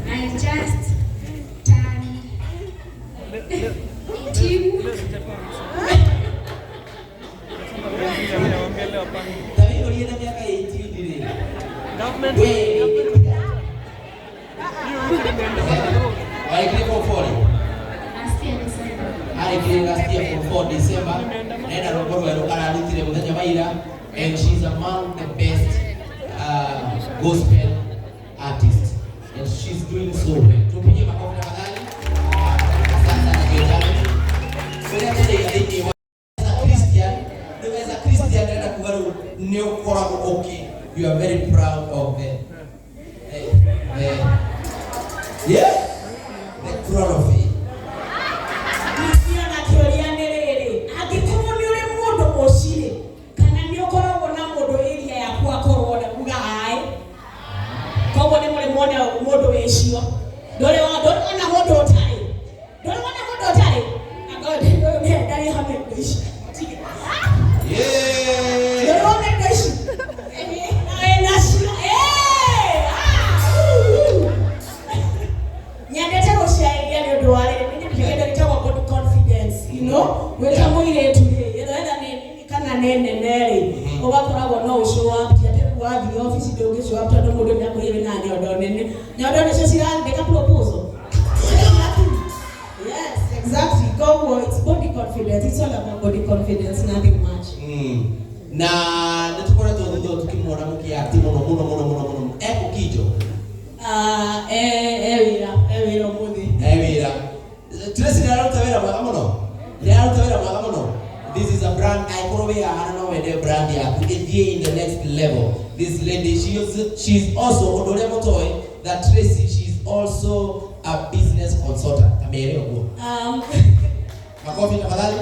I just turned 18. Ta wĩyũrie na mĩaka 18 rĩ, we warĩkirie form 4 rĩ? Last year December. Arĩkirie last year form 4 December, nenda rwĩmbo rwerũ ararutire mũthenya wa ira, and she's among the best gospel artist and she's doing so well. Tupige makofi tafadhali. Asante sana Joy. Ũrĩa tũrĩga thĩinĩ wa as a Christian, rĩu as a Christian ndĩrenda kuga rĩu nĩ ũkoragwo ũkĩ, you are very proud of the yeah the trophy. Niĩ ona kĩũria nĩ rĩrĩ, angĩkorwo nĩ ũrĩ mũndũ mũciĩ kana nĩ ũkoragwo na mũndũ area yaku akorwo na uga aĩ, koguo nĩ mũrĩ muone mũndũ wĩcio. Ndũrĩ ndũrĩ wona mũndũ ũtarĩ, ndũrĩ wona mũndũ ũtarĩ. Angorwo nĩ ndarĩ hamwe indo ici. Yeah. Ndũrĩ wona indo ici? Na wĩnacio. Ah, uu. Nyendete gũciarĩria nĩ ũndũ wa rĩrĩ, nĩ kĩndũ gĩtagwo body confidence, wĩta mũirĩtu rĩ, whether nĩ nini kana nĩ nene rĩ, ũgakoragwo no ũ show up, ti atĩ wathiĩ obici ndũngĩ show up tondũ mũndũ nĩ akwĩrire wĩna nyondo nene. Nyondo nĩcio cirandĩka proposal. Yes, exactly. Koguo it's body confidence. It's all about body confidence, nothing much. Na nĩ tũkoretwo thutha ũyũ tũkĩmuona mũkĩakti mũno mũno mũno mũno mũno ekũkinjo. Ah, e wĩra, e wĩra ũmũthĩ. E wĩra. Tracy nĩ araruta wĩra mwega mũno, nĩ araruta wĩra mwega mũno. This is a brand, angĩkorwo wĩ haha na no wende brand yaku ĩthiĩ in the next level, this lady, she's also, ũndũ ũrĩa mũtoĩ, that Tracy, she's also a business consultant, ta mere ũguo. Makofi tafadhali.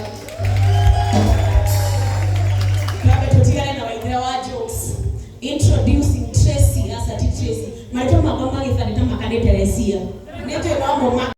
Twambe tutigane na waithera wa jokes. Introducing Tracy, asa ti Tracy. Marĩtwa makwa ma gĩbandĩ ta makanĩ Teresia. Nĩ njũĩ no mũma.